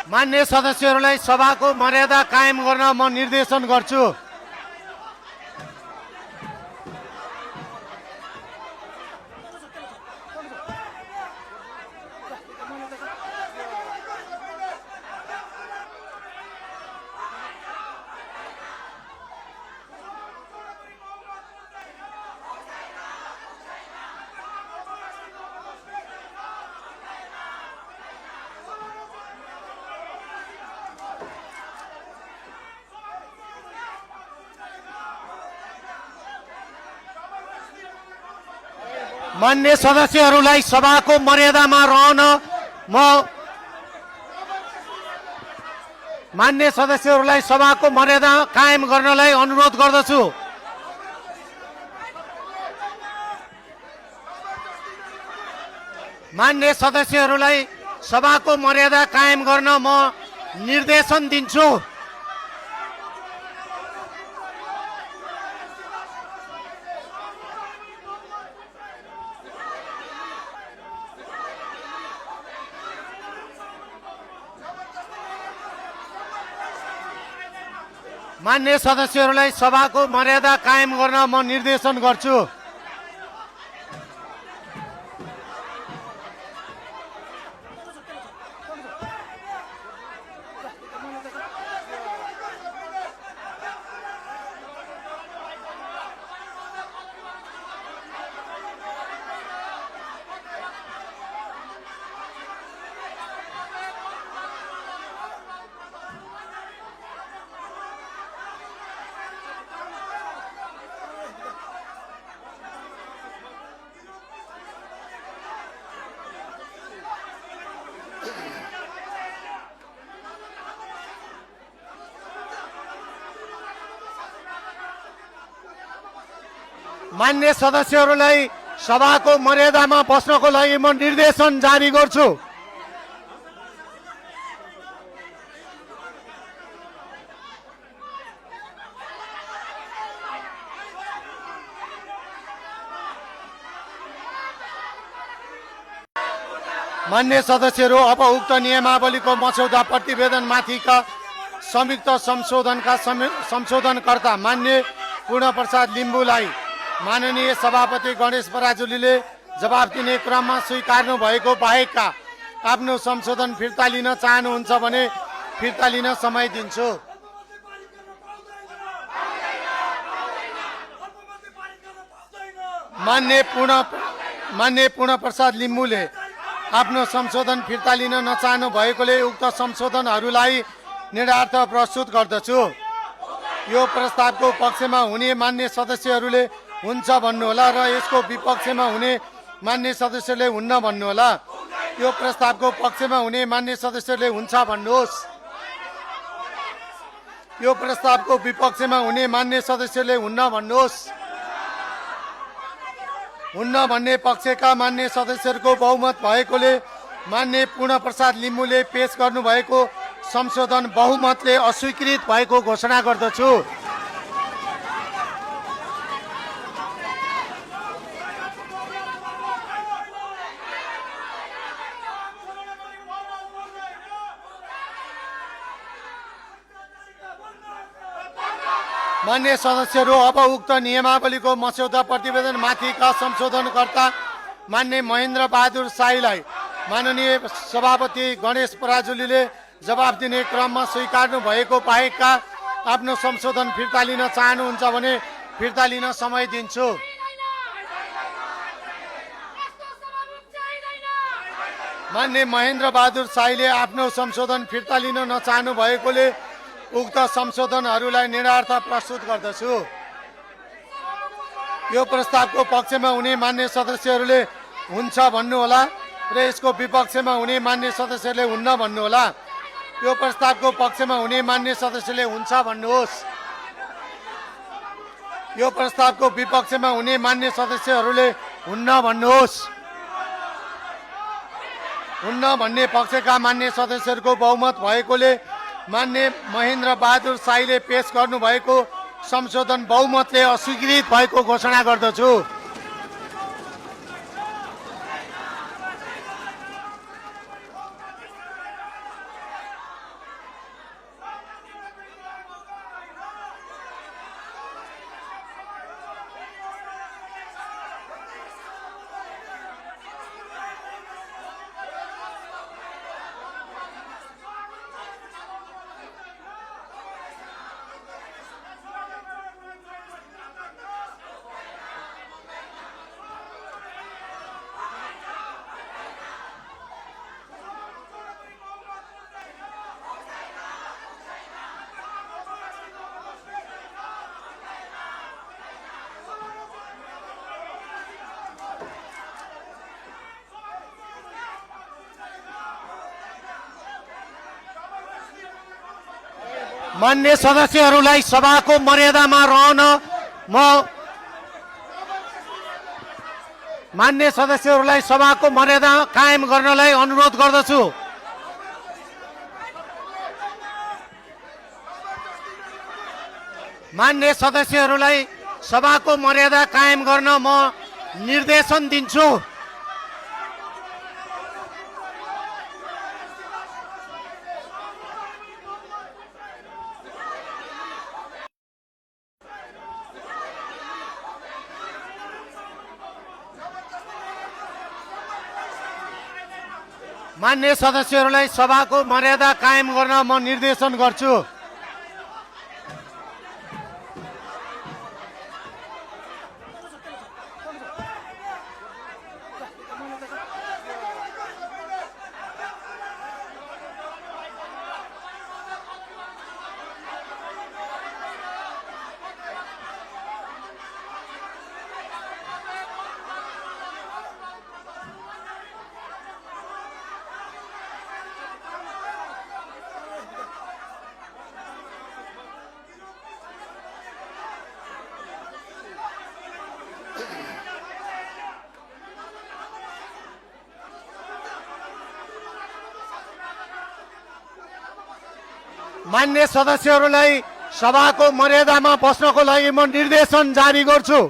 मान्य सदस्यहरूलाई सभाको मर्यादा कायम गर्न म निर्देशन गर्छु। मान्य सदस्यहरूलाई सभाको मर्यादामा रहन म मान्य सदस्यहरूलाई सभाको मर्यादा कायम गर्नलाई अनुरोध गर्दछु। मान्य सदस्यहरूलाई सभाको मर्यादा कायम गर्न म निर्देशन दिन्छु। मान्य सदस्यहरूलाई सभाको मर्यादा कायम गर्न म निर्देशन गर्छु। मान्य सदस्यहरूलाई सभाको मर्यादामा बस्नको लागि म निर्देशन जारी गर्छु। मान्य सदस्यहरू, अब उक्त नियमावलीको मस्यौदा प्रतिवेदनमाथिका संयुक्त संशोधनकर्ता मान्य पूर्णप्रसाद लिम्बूलाई माननीय सभापति गणेश पराजुलीले जवाफ दिने क्रममा स्वीकार्नु भएको बाहेकका आफ्नो संशोधन फिर्ता लिन चाहनुहुन्छ भने फिर्ता लिन समय दिन्छु। मान्य पूर्णप्रसाद लिम्बूले आफ्नो संशोधन फिर्ता लिन नचाहनु भएकोले उक्त संशोधनहरूलाई निरार्थ प्रस्तुत गर्दछु। यो प्रस्तावको पक्षमा हुने मान्य सदस्यहरूले हुन्छ भन्नुहोला र यसको विपक्षमा हुने मान्य सदस्यले हुन्न भन्नुहोला। यो प्रस्तावको पक्षमा हुने मान्य सदस्यले हुन्छ भन्नुहोस्। यो प्रस्तावको विपक्षमा हुने मान्य सदस्यले हुन्न भन्नुहोस्। हुन्न भन्ने पक्षका मान्य सदस्यहरूको बहुमत भएकोले मान्य पूर्णप्रसाद लिम्बूले पेश गर्नुभएको संशोधन बहुमतले अस्वीकृत भएको घोषणा गर्दछु। मान्य सदस्यहरू, अब उक्त नियमावलीको मस्यौदा प्रतिवेदनमाथिका संशोधनकर्ता मान्य महेन्द्र बहादुर शाहीलाई माननीय सभापति गणेश पराजुलीले जवाफ दिने क्रममा स्वीकार्नु भएको बाहेकका आफ्नो संशोधन फिर्ता लिन चाहनुहुन्छ भने फिर्ता लिन समय दिन्छु। मान्य महेन्द्र बहादुर शाहीले आफ्नो संशोधन फिर्ता लिन नचाहनु भएकोले उक्त संशोधनहरूलाई निरार्थ प्रस्तुत गर्दछु। यो प्रस्तावको पक्षमा हुने मान्य सदस्यहरूले हुन्छ भन्नुहोला र यसको विपक्षमा हुने मान्य सदस्यले हुन्न भन्नुहोला। यो प्रस्तावको पक्षमा हुने मान्य सदस्यले हुन्छ भन्नुहोस्। यो प्रस्तावको विपक्षमा हुने मान्य सदस्यहरूले हुन्न भन्नुहोस्। हुन्न भन्ने पक्षका मान्य सदस्यहरूको बहुमत भएकोले मान्य महेन्द्र बहादुर शाहीले पेश गर्नुभएको संशोधन बहुमतले अस्वीकृत भएको घोषणा गर्दछु। मान्य सदस्यहरूलाई सभाको मर्यादामा रहन म मान्य सदस्यहरूलाई सभाको मर्यादा कायम गर्नलाई अनुरोध गर्दछु। मान्य सदस्यहरूलाई सभाको मर्यादा कायम गर्न म निर्देशन दिन्छु। मान्य सदस्यहरूलाई सभाको मर्यादा कायम गर्न म निर्देशन गर्छु। मान्य सदस्यहरूलाई सभाको मर्यादामा बस्नको लागि म निर्देशन जारी गर्छु।